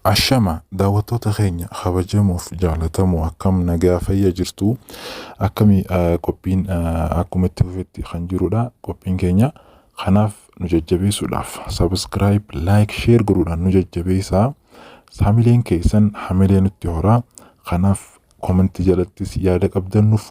Ashama daawwattoota keenya kabajamoof jaalatamoo, akkam nagaa fayya jirtu? Akkamii qophiin? Akkuma itti fufetti kan jirudha qophiin keenya. Kanaaf nu jajjabeessuudhaaf subscribe, like, share godhuudhaan nu jajjabeessaa. Hamileen keessan hamilee nutti horaa. Kanaaf comment jalattis yaada qabdan nuuf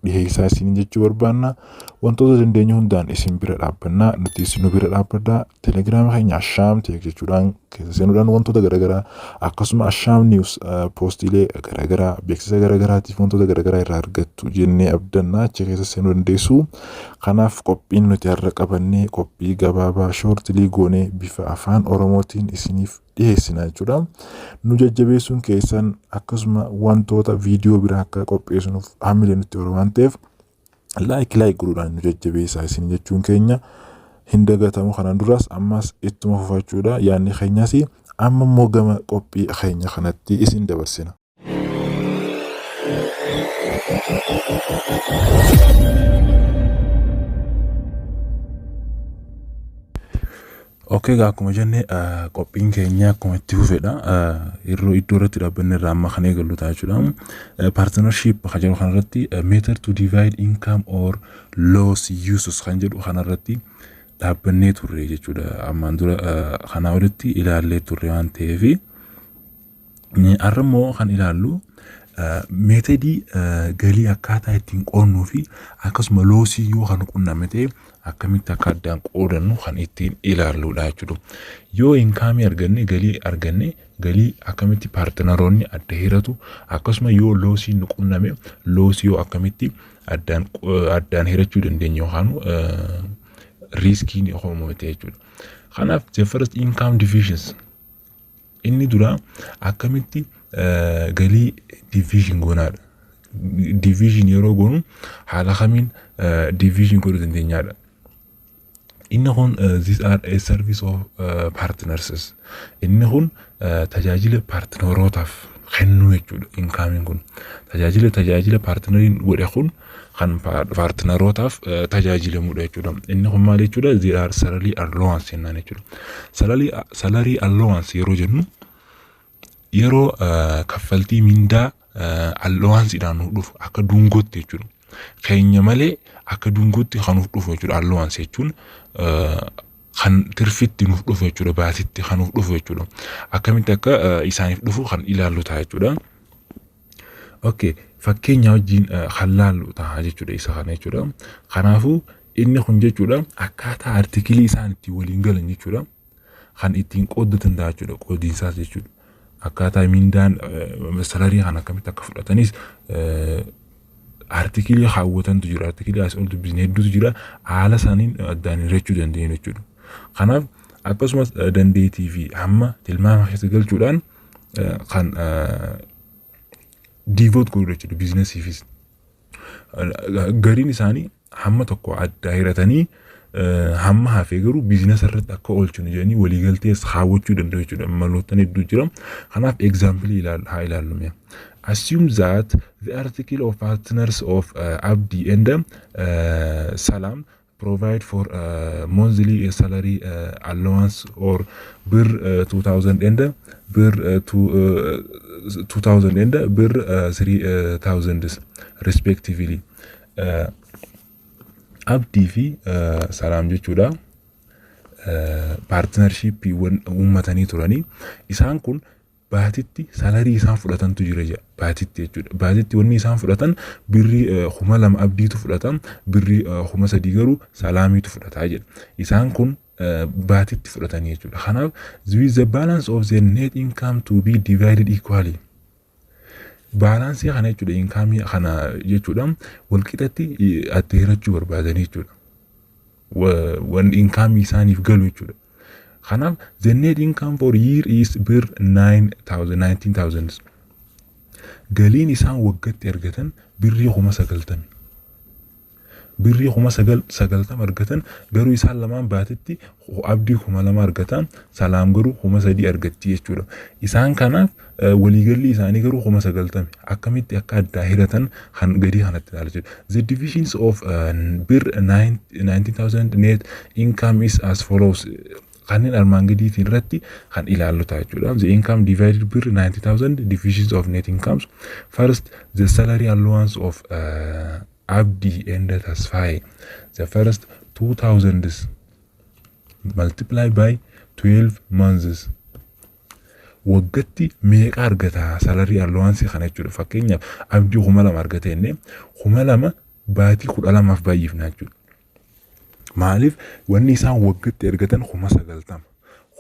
dhiheessaa isin jechuu barbaanna. Wantoota dandeenyu hundaan isin bira dhaabbannaa, nutis nu bira dhaabbadhaa. Telegiraama keenya Ashaam Tech jechuudhaan keessa seenuudhaan wantoota garaagaraa, akkasuma Ashaam News poostiilee garaagaraa, beeksisa garaagaraatiif wantoota garaagaraa irraa argattu jennee abdannaa, achi keessa seenuu dandeessu. Kanaaf qophiin nuti har'a qabannee qophii gabaabaa shortly goonee bifa afaan Oromootiin isiniif dhiyeessina jechuudha. Nu jajjabeessuun keessan akkasuma wantoota viidiyoo biraa akka qopheessinuuf hamilee nutti horu waan ta'eef, like like godhuudhaan nu jajjabeessaa isin jechuun keenya hin dagatamu. Kanaan duras ammas ittuma fufachuudha yaadni keenyas. Amma immoo gama qophii keenya kanatti isin dabarsina. Okay, egaa akkuma jenne qophiin keenya akkuma itti fufedha. Yeroo iddoo irratti dhaabbanne irraa amma kan eegallu ta'a jechuudha. Partnership kan jedhu kanarratti, method to divide income or loss uses kan jedhu kanarratti dhaabbannee turre jechuudha. Ammaan dura kanaa olitti ilaallee turre waan ta'eef, har'a immoo kan ilaallu method galii akkaataa ittiin qoonnuu fi akkasuma loss yoo kan qunname ta'e akkamitti akka addaan qoodannu kan ittiin ilaalludha jechuudha. Yoo income arganne, galii arganne, galii akkamitti partneroonni adda hiratu, akkasuma yoo lossiin nu qunname loss yoo akkamitti addaan hirachuu dandeenya yookaan riskiin uumame ta'e jechuudha. Kanaaf the first income divisions, inni dura akkamitti galii division goonaadha. Division yeroo goonu haala kamiin division godhuu dandeenyaadha. Inni kun these are a service of partners. Inni kun tajaajila partnerootaaf kennuu jechuudha. Incomeiin kun tajaajila partneriin godhe kun kan partnerootaaf tajaajilamudha jechuudha. Inni kun maal jechuudha? They are salary allowance jennaan jechuudha. Salary allowance yeroo jennu, yeroo kaffaltii mindaa allowanceiidhaan nuuf dhufu akka dungootti jechuudha. Keenya malee akka dungootti kan nuuf dhufu jechuudha. Allowance jechuun kan tirfitti nuuf dhufu jechuudha. Baatitti kan nuuf dhufu jechuudha. Akkamitti akka isaaniif dhufu kan ilaallu ta'a jechuudha. Okay, fakkeenya wajjin kan laallu ta'a jechuudha isa kana jechuudha. Kanaafuu inni kun jechuudha akkaataa article isaan ittiin waliin galan jechuudha. Kan ittiin qooddatan ta'a jechuudha, qoodiinsaas jechuudha. Akkaataa mindaan salary kan akkamitti akka fudhatanis article kaawwatantu jira. Article asii ol dubbisne hedduutu jira. Haala isaaniin addaan hirachuu dandeenyu jechuudha. Kanaaf akkasumas dandeettii fi hamma tilmaama keessa galchuudhaan kan devote godhu jechuudha businessiifis. Gariin isaanii hamma tokko adda hiratanii hamma hafee garuu business irratti akka oolchinu jedhanii waliigaltees kaawwachuu danda'u jechuudha. Maloottan hedduu jira. Kanaaf example haa ilaallu mee. Assume that the article of partners of Abdi and Salam provide for monthly salary allowance or birr 2000 and birr 2000 and birr 3000 respectively. Abdii fi Salaam jechuudha. Partnershipiiwwan uummatanii turanii isaan kun baatitti salary isaan fudhatantu jira jedha, baatitti jechuudha. Baatitti wanni isaan fudhatan birrii 2000 Abdiitu fudhata, birrii 3000 garuu Salaamiitu fudhataa jedha. Isaan kun baatitti fudhatanii jechuudha. Kanaaf with the balance of the net income to be divided equally. Balance kana jechuudha, income kana jechuudha, walqixatti adda hirachuu barbaadanii jechuudha. Wanni income isaaniif galu jechuudha. Kanaaf the net income for year is birr 9000 19,000. Galiin isaan waggatti argatan birrii 90,000. Birrii 90,000 argatan garuu isaan lamaan baatitti Abdii 2000 argatan, Salaam garuu 3000 argatti jechuudha. Isaan kanaaf waliigalli isaanii garuu 90,000. Akkamitti akka addaa hiratan kan gadii kanatti ilaala jechuudha. The divisions of birr 19,000 net income is as follows. Kanneen armaan gadiitiin irratti kan ilaallu ta'a jechuudha. The income divided birr 90,000, divisions of net incomes. First, the salary allowance of Abdi and Tasfaye. The first 2000 multiply by 12 months. Waggatti meeqa argata salary allowance kana jechuudha. Fakkeenyaaf, Abdii 2000 argate inni 2000 baatii 12f baay'ifna jechuudha. Maaliif? Wanni isaan waggatti argatan 90,000.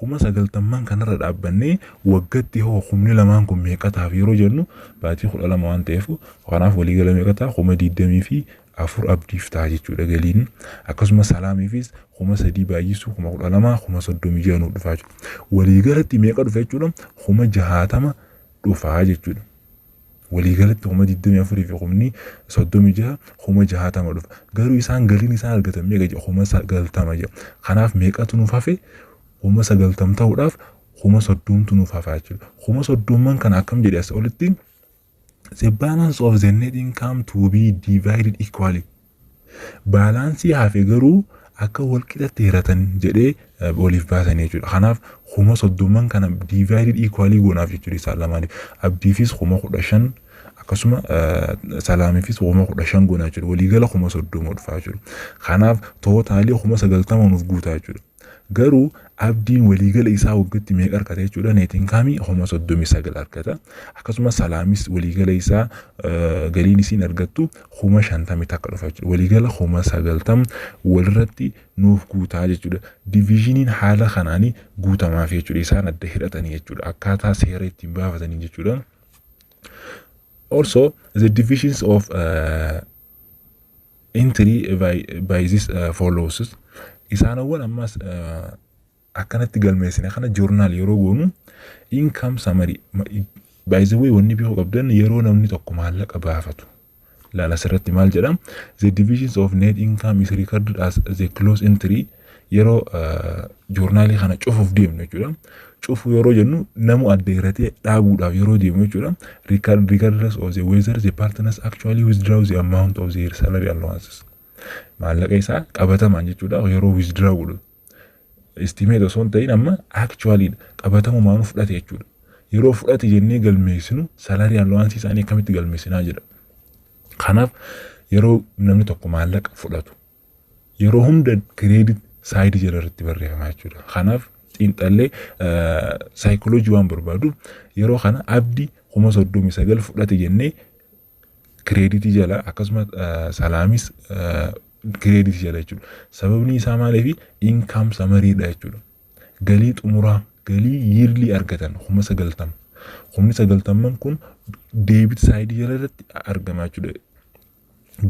90,000n kanarra dhaabbannee waggatti hoo kumni lamaan kun meeqa taaf yeroo jennu, baatii 12 waan ta'eef, kanaaf waliigala meeqa ta'a? 24,000 Abdiif ta'a jechuudha galiin. Akkasumas Salaamiifis 3000 baay'isuu 12,000, 36,000 nuuf dhufaa jechuudha. Waliigalatti meeqa dhufa jechuudha? 60,000 dhufaa jechuudha. Waliigalatti 24,000 fi 36,000, 60,000 dhufa. Garuu isaan galiin isaan argatan meeqa jedha? 90,000 jedha. Kanaaf meeqatu nuuf hafe? 90,000 ta'uudhaaf 30,000tu nuuf hafa jechuudha. 30,000n kana akkam jedhe as olitti? The balance of the net income to be divided equally. Balance hafe garuu akka wal qixatti hiratan jedhee waliif baasanii jechuudha. Kanaaf 30,000n kana divided equally goonaaf jechuudha isaan lamaaniif. Abdiifis 15,000, akkasuma Salaamiifis 15,000 goonaa jechuudha. Waliigala 30,000 dhufaa jechuudha. Kanaaf total 90,000 nuuf guutaa jechuudha. Garuu Abdiin waliigala isaa waggaatti meeqa argata jechuudha? Net income 39,000 argata. Akkasumas Salaamis waliigala isaa galiin isiin argattu 51,000 dhufa jechuudha. Waliigala 90,000 walirratti nuuf guutaa jechuudha. Divisioniin haala kanaanii guutamaaf jechuudha. Isaan adda hidhatanii jechuudha. Akkaataa seera ittiin baafatanii jechuudha. Also, the divisions of entry by this follows. Isaanowwan ammas akkanatti galmeessine kana journal yeroo goonu, income summary. By the way, wanni beekuu qabdan, yeroo namni tokko maallaqa baafatu, laala, asirratti maal jedha? The divisions of net income is recorded as the close entry. Yeroo journalii kana cufuuf deemnu jechuudha. Cufuu yeroo jennu, namu adda hiratee dhaabuudhaaf yeroo deemu jechuudha. Regardless of the whether the partners actually withdraw the amount of their salary allowances. Maallaqa isaa qabatamaan jechuudha yeroo withdraw godhu. Estimate osoo hin ta'in, amma actually qabatamumaan fudhate jechuudha. Yeroo fudhate jennee galmeessinu, salary allowance isaanii akkamitti galmeessinaa jedha. Kanaaf yeroo namni tokko maallaqa fudhatu, yeroo hunda credit side jala irratti barreeffama jechuudha. Kanaaf xiinxallee saayikooloojii waan barbaadu, yeroo kana Abdii 39,000 fudhate jennee credit jala, akkasuma Salaamis credit jala jechuudha. Sababni isaa maaliif? Income summarydha jechuudha. Galii xumuraa, galii yearly argatan 90,000. 90,000n kun debit side jala irratti argama jechuudha.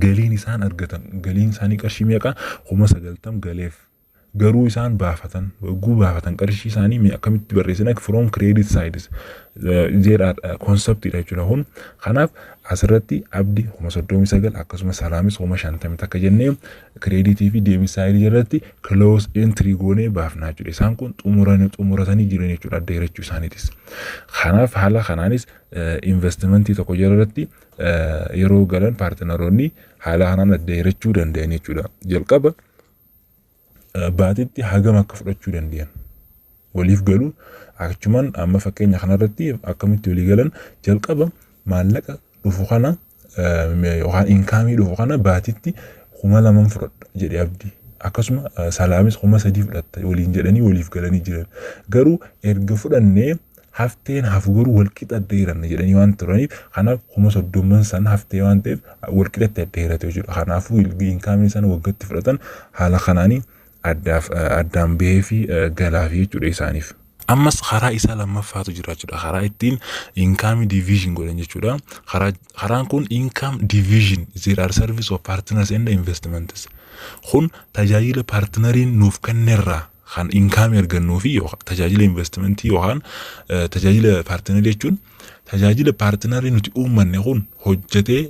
Galiin isaan argatan, galiin isaanii qarshii meeqa? 90,000 galeef. Garuu isaan baafatan, wagguu baafatan qarshii isaanii mee akkamitti barreessina? From credit sides there are conceptidha jechuudha kun. Kanaaf asirratti Abdi 39,000, akkasumas Salaamis 51,000 jennee credit fi debit side jalatti close entry goonee baafnaa jechuudha. Isaan kun xumuratanii jiran jechuudha adda hirachuu isaaniitis. Kanaaf haala kanaanis investmentii tokko jalatti yeroo galan partneroonni haala kanaan adda hirachuu danda'an jechuudha. Jalqaba baatitti hagam akka fudhachuu danda'an waliif galu. Achumaan amma fakkeenya kanarratti akkamitti walii galan? Jalqaba maallaqa dhufu kana yookaan income dhufu kana baatitti 2000n fudhadha jedhe Abdii. Akkasuma Salaamis 3000 fudhatta waliin jedhanii waliif galanii jiran. Garuu erga fudhannee hafteen hafu garuu walqixa adda hiranna jedhanii waan turaniif, kanaaf 30,000n sana haftee waan ta'eef walqixatti adda hirate jechuudha. Kanaafuu incomeiin sana waggaatti fudhatan haala kanaanii addaaf addaan bahee fi galaafi jechuudha isaaniif. Ammas karaa isaa lammaffaatu jira jechuudha. Karaa ittiin income division godhan jechuudha. Karaan kun income division, there are service of partners and investments. Kun tajaajila partneriin nuuf kennerraa kan income argannuu fi tajaajila investmentii yookaan tajaajila partner jechuun, tajaajila partnerii nuti uummanne kun hojjetee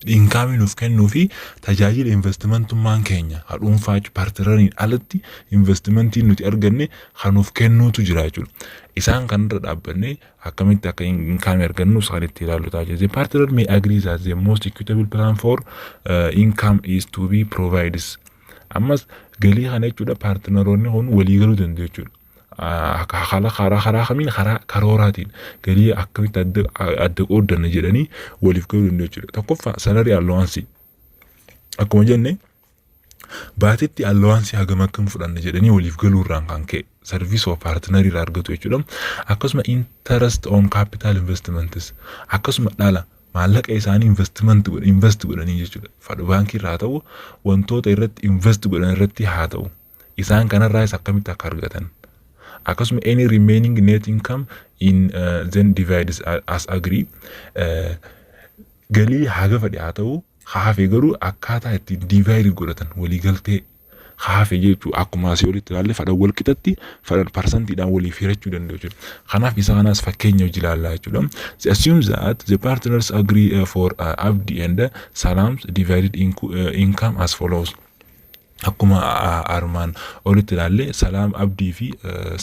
income nuuf kennuu fi tajaajila investmentummaan keenya dhuunfaa partneriin alatti investmentiin nuti arganne kan nuuf kennuutu jira jechuudha. Isaan kanarra dhaabbannee akkamitti akka income argannus kan itti ilaallu ta'a jechuudha. The partner may agree that the most equitable plan for income is to be provided. Ammas galii kana jechuudha partneroonni kun walii galuu danda'u jechuudha. Haala karaa kamiin, karaa karooraatiin galii akkamitti adda qooddanna jedhanii waliif galuu danda'u jechuudha. Tokkoffaa, salary allowance, akkuma jenne baatitti allowance hagam akkam fudhanna jedhanii waliif galuu irraan kan ka'e service of partner irraa argatu jechuudha. Akkasuma interest on capital investments, akkasuma dhala maallaqa isaanii investment invest godhanii jechuudha. Fadhu baankii irraa haa ta'u, wantoota irratti invest godhan irratti haa ta'u. Isaan kanarraas akkamitti akka argatan. Akkasuma any remaining net income in then divides as agree, galii haga fedhe haa ta'u, hafe garuu akkaataa ittiin divide godhatan waliigaltee hafe jechuu, akkuma asii olitti ilaalle fadhan wal qixatti fadhan parsantiidhaan waliif hirachuu danda'u jechuudha. Kanaaf isa kanaas fakkeenya hojii ilaallaa jechuudha. The assumes that the partners agree for Abdi and Salam's divided income as follows. Akkuma armaan olitti ilaalle Salaam, Abdii fi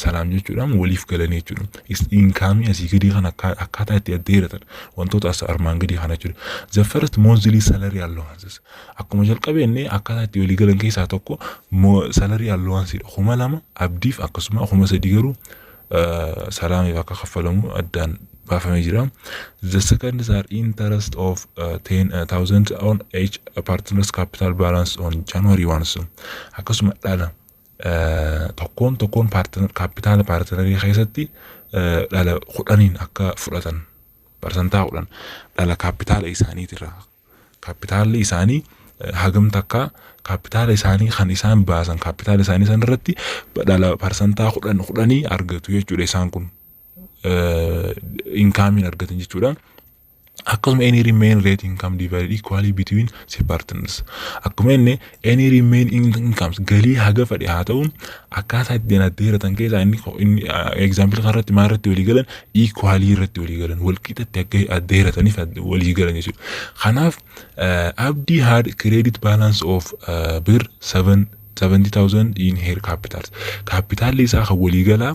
Salaam jechuudhaan waliif galanii jechuudha. Income asii gadii kana akkaataa itti adda hiratan wantoota as armaan gadii kana jechuudha. The first, monthly salary allowances. Akkuma jalqabeenne akkaataa itti walii galan keessaa tokko salary allowance 2000 Abdiif, akkasuma 3000 garuu Salaamiif akka kaffalamu addaan baafamee jira. The second are interest of 10,000 on each partner's capital balance on January 1. Akkasuma dhala tokkoon tokkoon kaapitaala partnerii keessatti dhala 10n akka fudhatan, 10% dhala kaapitaala isaaniitirraa, kaapitaalli isaanii hagam takka, kaapitaala isaanii kan isaan baasan, kaapitaala isaanii san irratti dhala 10% 10 argatu jechuudha, isaan kun incomeiin argatan jechuudha. Akkasuma any remain rate income divided equally between the partners. Akkuma inni any remain incomes, galii haga fedhe haa ta'u, akkaataa ittiin adda hiratan keessaa inni example kanarratti maal irratti walii galan? Equally irratti walii galan, wal qixatti akka adda hirataniif walii galan jechuudha. Kanaaf Abdii had credit balance of birr 70,000 in her capitals. Kaapitaalli isaa kan waliigalaa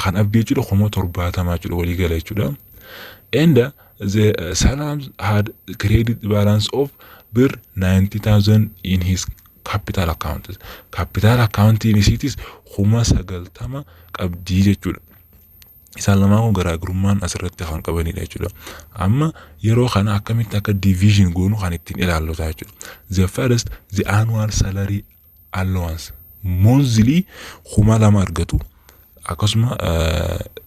kan Abdii jechuudha 70,000 jechuudha waliigala jechuudha. And the Salam had credit balance of birr 90,000 in his capital account. Capital accountiin isiitis 90,000 qabdii jechuudha. Isaan lamaan kun garaagarummaan asirratti kan qabanidha jechuudha. Amma yeroo kana akkamitti akka division goonu kan ittiin ilaallu ta'a jechuudha. The first, the annual salary allowance, monthly 2000 argatu, akkasuma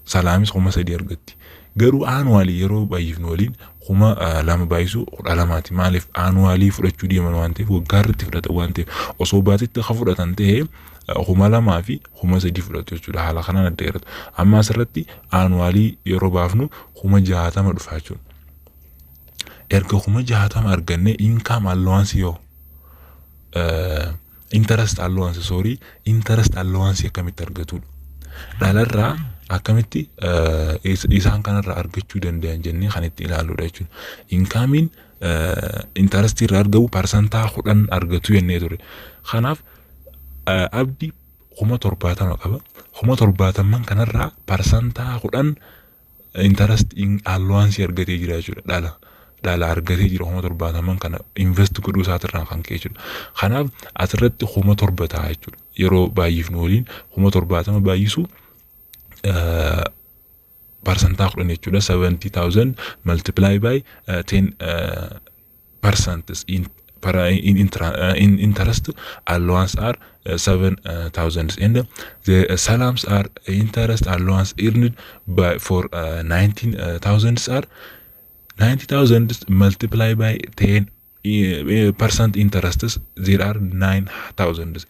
Salaamis 3000 argatti. Garuu annually yeroo baay'ifnu waliin 2000 baay'isuu 12ti. Maaliif? Annually fudhachuu deeman waan ta'eef, waggaa irratti fudhatan waan ta'eef. Osoo baatitti akka fudhatan ta'ee 2000 fi 3000 fudhatu jechuudha. Haala kanaan adda irratti. Amma asirratti annually yeroo baafnu 60,000 dhufa jechuudha. Erga 60,000 argannee income allowance yoo interest allowance, sorry, interest allowance akkamitti argatudha? Dhalarraa akkamitti isaan kanarraa argachuu danda'an jennee kan itti ilaalludha jechuudha. Incomeiin interestii irraa argamu 10% argatu jennee ture. Kanaaf Abdii 70,000 qaba. 70,000 kanarraa 10% interest allowance argatee jira jechuudha. Dhala argatee jira 70,000 kana invest godhuu isaatirraa kan ka'e jechuudha. Kanaaf asirratti 7000 ta'a jechuudha. Yeroo baay'ifnu waliin 70,000 baay'isu 10% jechuudha. 70,000 multiply by 10% in interest allowance are 7,000, and the Salams are interest allowance earned by for 19,000 are 90,000 multiply by 10% interests, there are 9,000.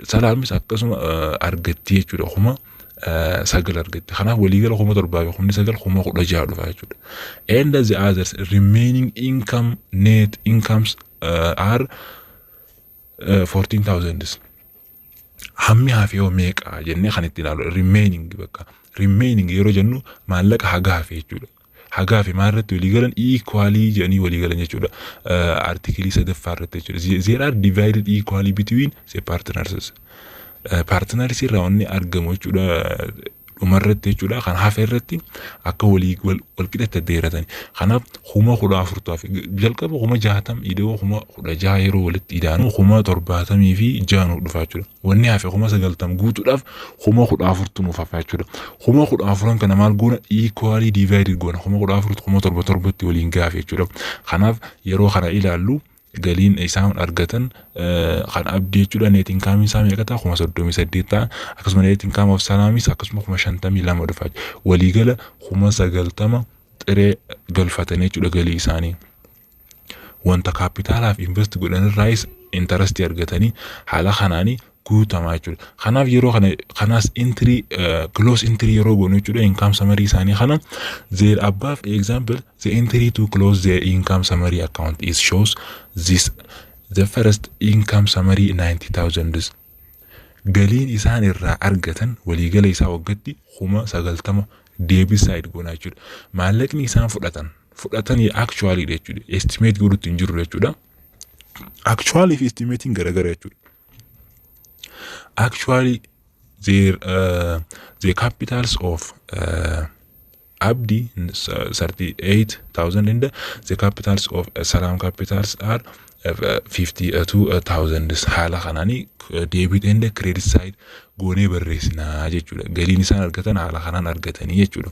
Salaamis akkasuma argatti jechuudha, 9000 argatti. Kanaaf waliigala 7000 fi 9000 16,000 dhufa jechuudha. And the others remaining income, net incomes are 14,000. Hammi hafe yoo meeqa jennee kan itti ilaalu, remaining, bakka remaining yeroo jennu maallaqa haga hafe jechuudha. Haga hafe maal irratti walii galan? Equally jedhanii walii galan jechuudha. Article sadaffaa irratti jechuudha. There are divided equally between the partners. Partners irraa wanni argamu jechuudha. Dhumarratti jechuudha, kan hafe irratti akka walii walqixatti addeerratani. Kanaaf 14,000tu hafe. Jalqaba 60,000 ida'uu 16,000 yeroo walitti idaanu 76,000 nuuf dhufa jechuudha. Wanni hafe 90,000 guutuudhaaf 14,000tu nuuf hafa jechuudha. 14,000n kana maal goona? Equally divided goona. 14,000tu 7,700tti waliin gaafe jechuudha. Kanaaf yeroo kana ilaallu, galiin isaan argatan kan Abdii jechuudha, net income isaa meeqa ta'a? 38,000 ta'a. Akkasuma net income of Salaamis akkasuma 52,000 dhufa. Waliigala 90,000 xiree galfatanii jechuudha galii isaanii. Wanta kaapitaalaaf invest godhan irraayis interestii argatanii haala kanaanii guutamaa jechuudha. Kanaaf yeroo kana kanaas entry, close entry yeroo goonu jechuudha, income summary isaanii kana, the above example, the entry to close the income summary account is shows this: the first income summary 90,000, galiin isaan irraa argatan waliigala isaa waggaatti 90,000 debit side goonaa jechuudha. Maallaqni isaan fudhatan actually jechuudha. Estimate godhutti hin jiru jechuudha. Actually fi estimating garagara jechuudha. Actually the capitals of Abdi 38,000 and the capitals of Salam capitals are 52,000. Haala kanaanii debit and credit side goonee barreessinaa jechuudha. Galiin isaan argatan haala kanaan argatanii jechuudha.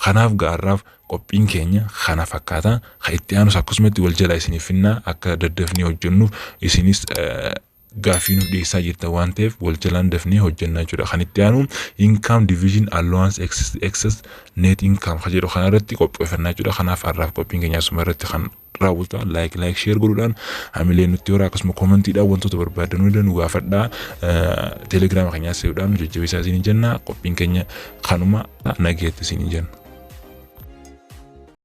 Kanaaf gaarraaf qophiin keenya kana fakkaata. Kan itti aanus akkasumatti wal jala isiniif finnaa, akka daddafnee hojjennuuf isinis gaaffii nuuf dhiyeessaa jirtan waan ta'eef wal jalaan dafnee hojjennaa jechuudha. Kan itti aanu income division, allowance, excess net income kan jedhu kana irratti qopheeffannaa jechuudha. Kanaaf har'aaf qophiin keenya asuma irratti kan raawwatu. Like, share godhuudhaan hamilee nutti horaa. Akkasuma commentiidhaan wantoota barbaadan hunda nu gaafadhaa. Teelegiraama keenyaas see'uudhaan nu jajjabeessaa isiniin jenna. Qophiin keenya kanuma, nageetti isiniin jenna.